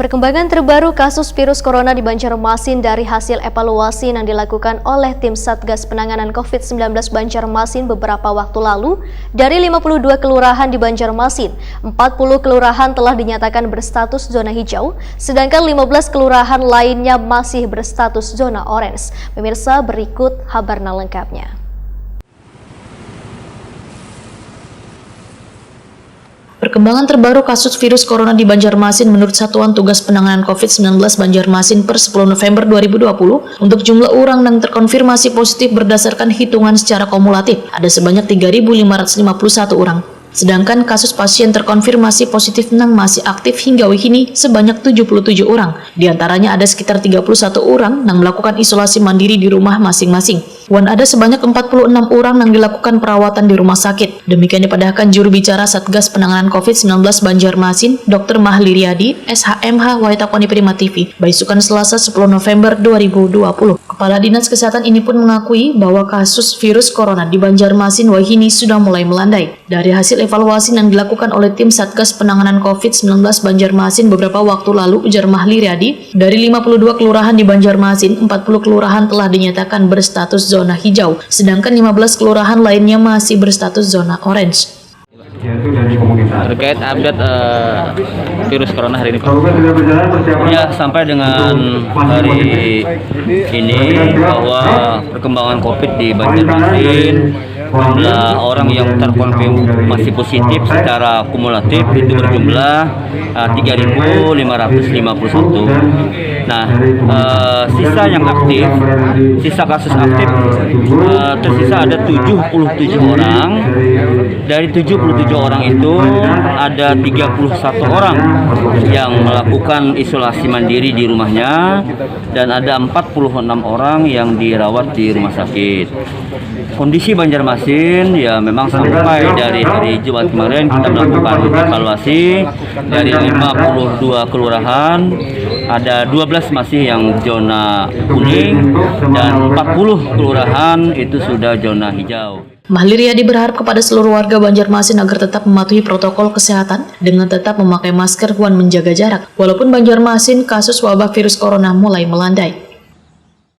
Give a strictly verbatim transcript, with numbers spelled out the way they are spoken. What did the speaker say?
Perkembangan terbaru kasus virus corona di Banjarmasin dari hasil evaluasi yang dilakukan oleh tim Satgas Penanganan covid sembilan belas Banjarmasin beberapa waktu lalu, dari lima puluh dua kelurahan di Banjarmasin, empat puluh kelurahan telah dinyatakan berstatus zona hijau, sedangkan lima belas kelurahan lainnya masih berstatus zona orange. Pemirsa, berikut habarna lengkapnya. Perkembangan terbaru kasus virus corona di Banjarmasin menurut Satuan Tugas Penanganan covid sembilan belas Banjarmasin per sepuluh November dua ribu dua puluh, untuk jumlah orang yang terkonfirmasi positif berdasarkan hitungan secara kumulatif, ada sebanyak tiga ribu lima ratus lima puluh satu orang. Sedangkan kasus pasien terkonfirmasi positif yang masih aktif hingga wahini sebanyak tujuh puluh tujuh orang. Di antaranya ada sekitar tiga puluh satu orang yang melakukan isolasi mandiri di rumah masing-masing. Wan ada sebanyak empat puluh enam orang yang dilakukan perawatan di rumah sakit. Demikian dipadahkan juru bicara Satgas Penanganan covid sembilan belas Banjarmasin, dokter Mahli Riyadi, S H M H, wayah takoni Prima T V, baisukan Selasa sepuluh November dua ribu dua puluh. Kepala Dinas Kesehatan ini pun mengakui bahwa kasus virus corona di Banjarmasin wahini sudah mulai melandai. Dari hasil evaluasi yang dilakukan oleh tim Satgas Penanganan covid sembilan belas Banjarmasin beberapa waktu lalu, ujar Mahli Riyadi, dari lima puluh dua kelurahan di Banjarmasin, empat puluh kelurahan telah dinyatakan berstatus zona hijau, sedangkan lima belas kelurahan lainnya masih berstatus zona orange. Terkait update eh, virus corona hari ini, Pak. Ya, sampai dengan hari ini bahwa perkembangan covid di Banjarmasin, jumlah orang yang terkonfirmasi positif secara kumulatif itu berjumlah eh, tiga ribu lima ratus lima puluh satu. Nah, eh, sisa yang aktif, sisa kasus aktif eh, tersisa ada tujuh puluh tujuh orang. Dari tujuh puluh tujuh orang itu ada tiga puluh satu orang yang melakukan isolasi mandiri di rumahnya dan ada empat puluh enam orang yang dirawat di rumah sakit. Kondisi Banjarmasin ya memang sampai dari hari Jumat kemarin kita melakukan evaluasi dari lima puluh dua kelurahan, ada dua belas masih yang zona kuning dan empat puluh kelurahan itu sudah zona hijau. Mahli Riyadi berharap kepada seluruh warga Banjarmasin agar tetap mematuhi protokol kesehatan dengan tetap memakai masker wan menjaga jarak. Walaupun Banjarmasin kasus wabah virus corona mulai melandai.